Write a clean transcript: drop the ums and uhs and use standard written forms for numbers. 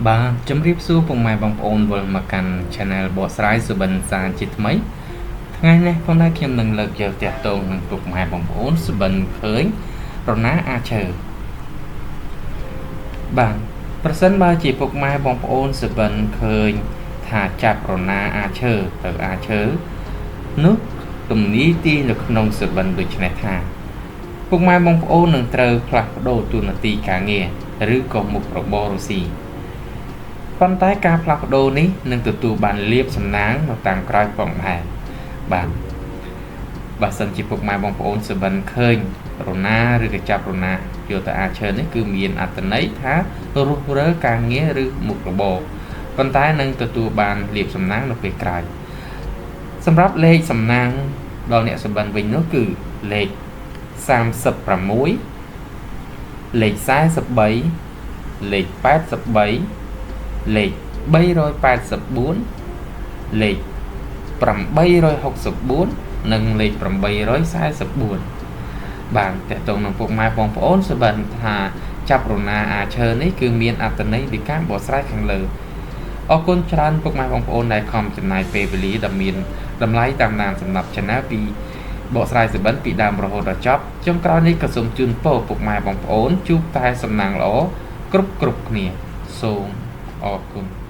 បាទជំរាបសួរពុកម៉ែបងប្អូនវិលមកកាន់ Channel បកស្រាយសុបិនសានជាថ្មីថ្ងៃនេះផងដែរខ្ញុំនឹងលើកយកតាក់ទងនឹងពុកម៉ែបងប្អូនសុបិនឃើញរណាអាឈើបាទប្រសិនបើជាពុកម៉ែបងប្អូនសុបិនឃើញថាចាប់រណាអាឈើទៅអាឈើនោះទំនីទីនៅក្នុងសុបិនដូចនេះថាពុកម៉ែបងប្អូននឹងត្រូវផ្លាស់ប្ដូរតួនាទីការងារឬក៏មុខរបររស់ស៊ីប៉ុន្តែការផ្លាស់ប្ដូរនេះនឹងទទួលបានលាភសំណាងនៅតាមក្រោយផងដែរបាទបើសិនជាពុកម៉ែបងប្អូនសុបិនឃើញរណាឬក៏ចាប់រណាយកទៅអាឈើនេះគឺមានអត្ថន័យថារុះរើការងារឬមុខរបរប៉ុន្តែនឹងទទួលបានលាភសំណាងនៅពេលក្រោយសម្រាប់លេខសំណាងដល់អ្នកសុបិនវិញនោះគឺលេខ36លេខ43លេខ83លេខ384លេខ864និងលេខ844បាទតកតងនឹងពុកម៉ែបងប្អូនសុបិនថាចាប់រណាអាឈើនេះគឺមានអត្ថន័យពីការបកស្រាយខាងលើអរគុណច្រើនពុកម៉ែបងប្អូនដែលខំចំណាយពេលវេលាដ៏មានតម្លៃតាមដានសម្រាប់ Channel ពីបកស្រាយសុបិនពីដើមរហូតដល់ចប់ចុងក្រោយនេះក៏សូមជូនពរពុកម៉ែបងប្អូនជួបតែសំណាងល្អគ្រប់គ្រប់គ្នាសូមអរគុណ។